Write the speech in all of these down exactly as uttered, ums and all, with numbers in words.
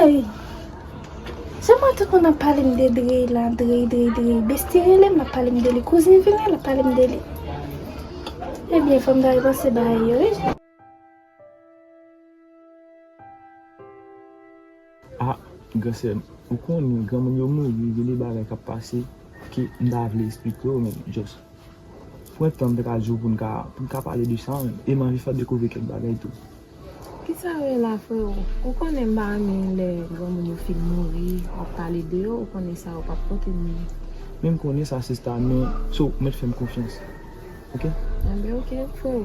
Ey, se mwen tout moun ap pale m de Drey la, Drey, Drey, Drey. Besti rele m, l ap pale m de li. Kouzin vini, l ap pale m de li. Ebyen, fò m ta repanse bagay yo, wi. Ah, gran sè m, ou konnen granmoun yo mouri, gen de bagay k ap pase ke m ta vle eksplike w, men just pran tan m te ka di w pou n ka, pou n ka pale de sa, men, e m anvi fè w dekouvri kèk bagay tou. Kisa w ye la, freo? Ou konnen m pa renmen lè granmoun yo fin mouri, w ap pale de yo, ou konnen sa yo p ap pote m byen. Men m konnen sa, sista, men, so, ou mèt fè m konfyans. Ok? Enben, ok, freo.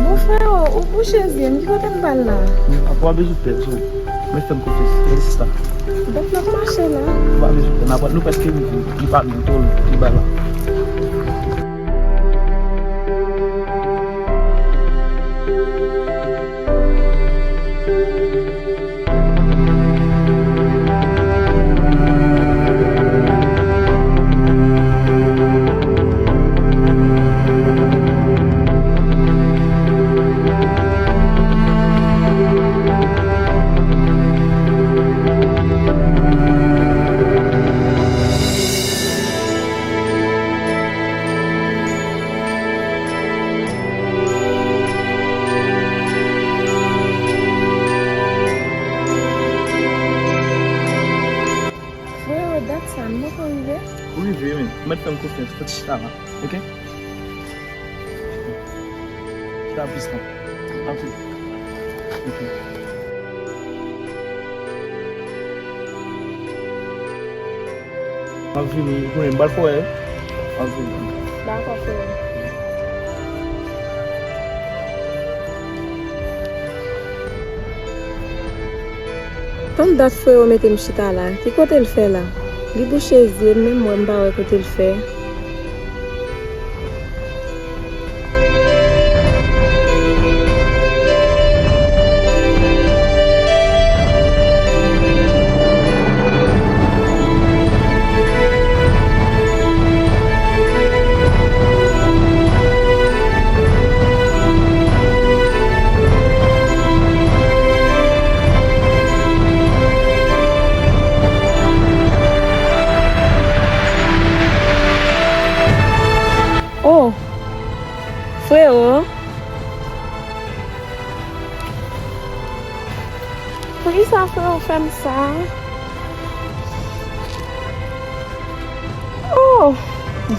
Bon, freo, ou bouche zye m, ki kote m pral la? Apa w bezwen pè, so, mèt fè m konfyans, mèt sista. Donk, n ap mache la. Ou pa bezwen pè, n ap, nou prèske rive, li pa lwen, twò lwen, li ba la. Freo, dat sa, nou poko rive? Ou rive, men. Ou mèt fè m konfyans. Fò ti chita la, ok? Chita plis la. Antre. Ok. M ap vini, ou konnen, m pral fè w wè. M ap vini. Dakò, freo. Tann dat freo mete m chita la, ki kote l fè la? Li bouche zye l, menm mwen m pa wè kote l fè. Oh! Freo! Poukisa freo fè m sa? Oh,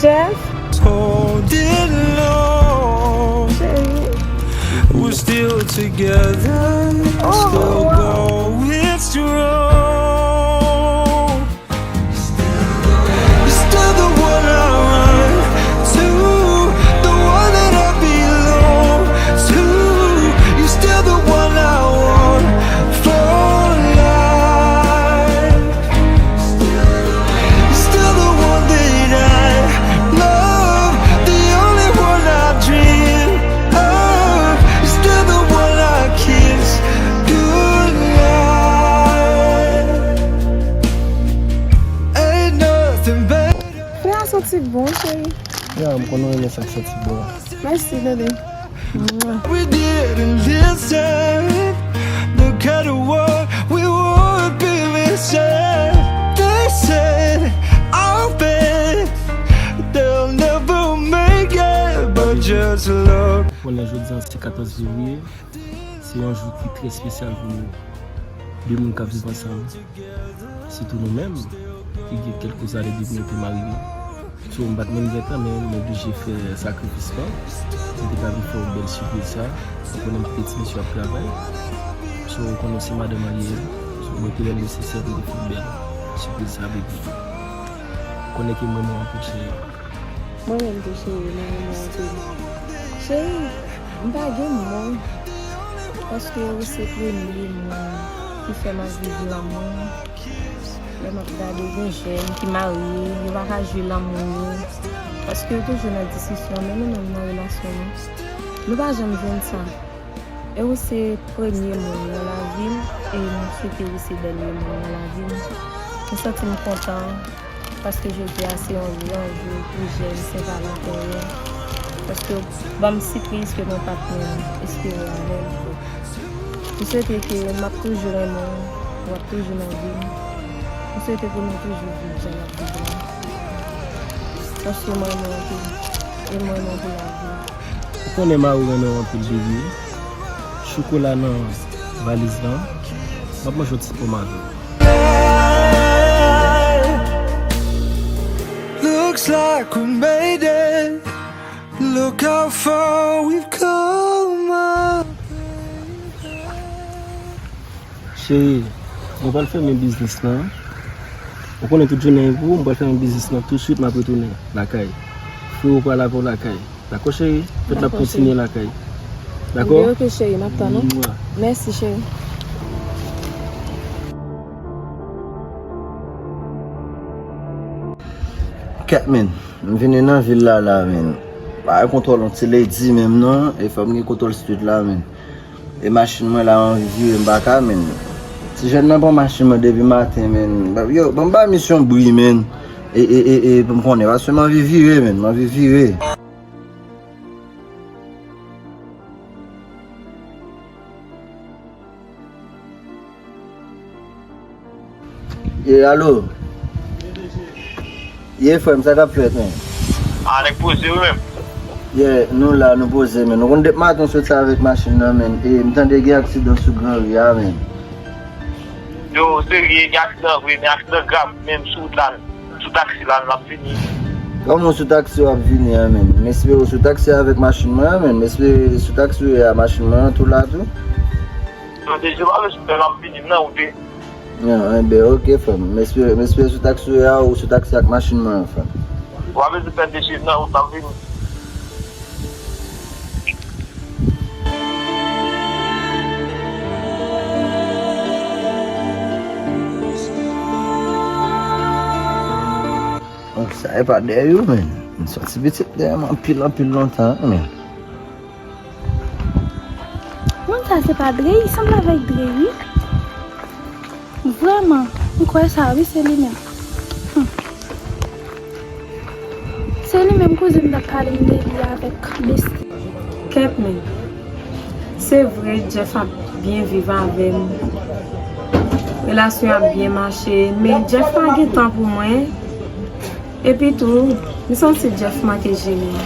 Jeff. Holding on. Chéri. We're still together, oh, still going strong. You're still the one I run to, the one that I belong to. You're still the one I want for life. You're still the one that I love, the only one I dream of. You're still the one I kiss goodnight. Ain't nothing better. Frè a santi bon, cheri. Ya, m konn renmen sa k santi bon. Mèsi, bebe. Mwah. We didn't listen. Look at what we would be missing. They said our faith, they'll never make it, but just look. Konnen jodi a se katòz fevriye. Se yon jou ki trè espesyal pou de moun k ap viv ansanm, sitou nou menm ki gen kèlke ane depi nou te marye. So, m pa t menm gen tan, men m oblije fè sakrifis lan. M te ka vin fè yon bèl sipriz sa. Ou konnen m kite ti mesye ap travay. So, ou konnen se madanm an li ye. So, mwen te wè l nesesè pou m te fè yon bèl sipriz sa, bebe. Ou konnen ke m renmen w anpil, cheri. Mwen menm tou, cheri, mwen renmen w anpil. Cheri, m pa gen mo, paske ou se premye moun ki fè m ap viv lanmou. Lè m ap gade gen jèn ki marye, yo pa ka jwi lanmou yo, paske yo toujou nan diskisyon, men nou menm nan relasyon nou, nou pa janm jwenn sa. E ou se premye moun nan lavi m, e m swete ou se dènye moun nan lavi m. Mwen santi m kontan, paske jodi a se yon gran jou pou jèn Sen Valanten yo. Paske w ban m sipriz ke mwen pa t menm espere avè l. M swete ke m ap toujou renmen w, w ap toujou nan vi m. M swete pou nou toujou viv jan n ap viv la. Paske mwen renmen w anpil, e mwen renmen w pou lavi. Ou konnen mari w renmen w anpil, baby. Chokola nan valiz lan. M ap manje yon ti pòm avè w. Looks like we made it. Look how far we've come, my baby. Cheri, mwen pral fèmen biznis lan. Ou konnen tout jounen pou ou, mwen pral fèmen biznis lan tousuit, m ap retounen lakay. Frewo pral avè w lakay. Dakò, cheri? Fèt la ap kontinye lakay. Dakò? Dakò, cheri. Dakò? Ebyen, oke, cheri, m ap tann ou. Mwa. Mèsi, cheri. Kèt, men. M vini nan vil la, la, men. Pa gen kontwòl yon ti lady menm, non. E fò m gen kontwòl street la, men. E machin mwen la, m anvi vire, m pa ka, men. Ti jèn nan pran machin mwen depi maten, men. Yo, ban m bay misyon bri, men. E, e, e, e, pou m konnen, paske m anvi vire, men. M anvi vire. Ye, alo. Ye, frè m, sa k ap fèt, men? A, nèg poze wi menm. Ye, nou la, nou poze, men. Nou konn depi maten w soti avèk machin nan, men. E m tande gen aksidan sou gran ri a, men. Yo, serye, gen aksidan vre, men aksidan grav menm sou wout la, sou taksi la, l ap vini. Kòman w sou taksi w ap vini an, men? M espere w sou taksi avèk machin mwen an, men. M espere sou taksi w ye a, machin mwen an tou la tou. Non, deje pa bezwen pè, l ap vini nan wout. Non, enben, oke, frè m. M espere, m espere sou taksi w ye a, ou sou taksi ak machin mwen an, frè m. Ou pa bezwen pè, deje nan wout, l ap vini. Donk, sa e pa dèyè yo, men. M soti pitit dèyè m anpil, anpil lontan, men. Moun sa se pa Drey, li sanble avèk Drey, wi. Vrèman, m kwè sa, wi, se li menm. Hmm. Se li menm kouzin m t ap pale m de li avèk Besti. Kèt men. Se vre, Jeff ap byen viv avè m. Relasyon ap byen mache, men Jeff pa gen tan pou mwen. Epi tou, m santi Jeff manke jere m.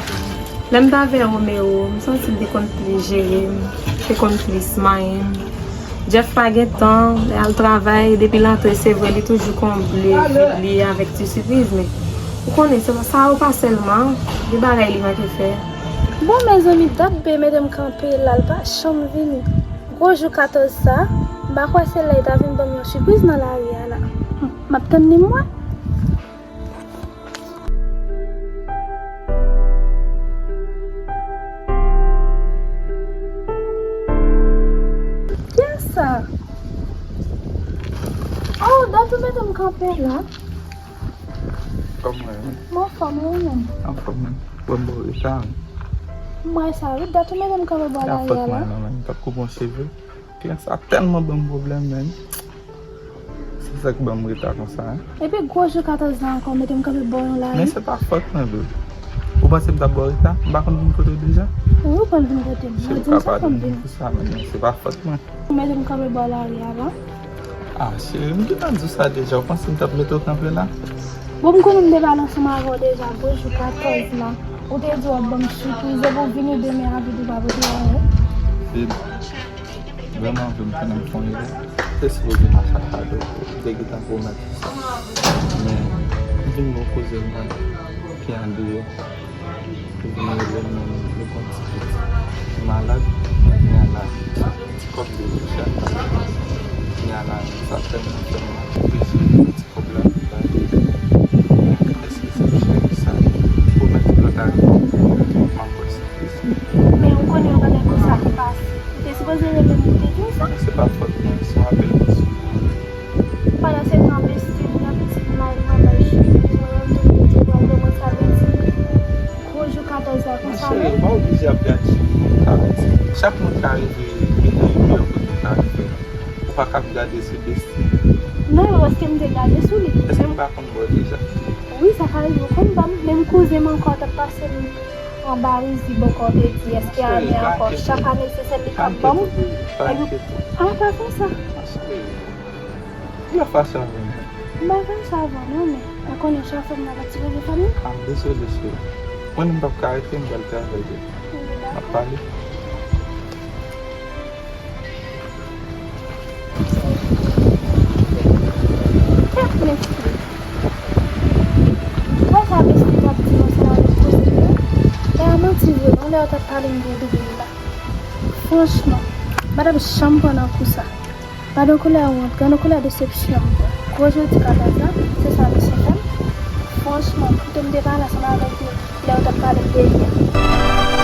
Lè m t avè Romeo, m santi l te konn plis jere m, te konn plis manyen m. Jeff pa gen tan, l al travay, depi l antre, se vre, li toujou konble vid li avèk ti sipriz, men ou konnen, se pa sa yo pa sèlman, gen bagay li manke fè. Bon, mezanmi, dat bebe mete m kanpe la, l pa janm vini. Gwo jou katòz sa, m pa kwè se la li ta vin ban m yon sipriz nan lari a la. Hm, m ap tann li m wè. Kiyès sa? Oh, dat ou mete m kanpe la. Kòman w ye? M anfòm, wi, ou menm? Anfòm, wi. Bon, bon, e sa, wi. M wè sa, wi. Dat ou mete m kanpe bò lari a la. Fòt mwen, non, men. M t ap koupe yon cheve. Kliyan sa tèlman ban m pwoblèm, men. Se sa k ban m reta konsa, en. Epi gwo jou katòz la ankò, mete m kanpe bò yon lari. Men se pa fòt mwen, bro. Ou panse m t ap ba w reta? M pa konn vin kote w deja? Wi, ou konn vin kote m. Cheri, ou ka padone m pou sa, men se pa fòt mwen. Ou mete m kanpe bò lari a la. Ah, cheri, m gentan di w sa deja. Ou panse m t ap mete w kanpe la? Bon, m konnen m te pale ansanm avè w deja, gwo jou katòz la. Ou te di w ap ban m sipriz, epi w vini demen avèk ou pa pote anyen. Babe, vrèman vre m konnen m fè yon erè. M te sipoze mache ak kado, m te gentan pwomèt ou sa. Men, m vin gen yon koze mwen ki andeyò. Li vin rele m, men li gon ti pitit ki malad, kounye a la, ti kòb li rive chak. Kounye a la, sa tèlman fè m mal, m bezwen ti kòb la pou bay. Men èske se cheri sa? Pwomèt ou lòt ane, m ap wè sipriz. Men ou konnen yon bagay konsa ki pase. Ou te sipoze rele m pou te di w sa. Men se pa fòt mwen, se yon apèl pèsonèl. Pandansetan, Besti vin ak pitit mari mwen bay cheri, mwen menm tou m te di pral ban mwen sa vle di gwo jou katòz la konsa menm. Cheri, ou pa oblije ap gade cheri moun ka di. Chak moun ka rive pa ka ap gade sou Destiny. Non, paske m te gade sou li. Èske m pa konn ba w deja? Wi, sa ka rive w konn ba m. Menm kouzen m ankò t ap pase m anba rizi bò kote di, èske ane ankò, chak ane se sèl li k ap ban m. Epi, a, pa fè sa. Lè fwason avè m. M pa fè sa avan non, men mwen konnen chak fwa m nan ti reve fanmi. A, m dezole, cheri. Mwen menm m p ap ka rete, m pral travay tou. M ap pale. Kèt, mesye. Ou wè sa mesye t ap di konsa nan koze yo? E a manti vre, non, lè yo t ap pale m de W la. Franchman, m pa t ap janm pran nan kou sa. Gade yon koulè wont, gade yon koulè desepsyon m pran. Gwo jodi katòz la, se sa misye fè m. Franchman, kite m te pale ansanm avèk li lè yo t ap pale m de li a.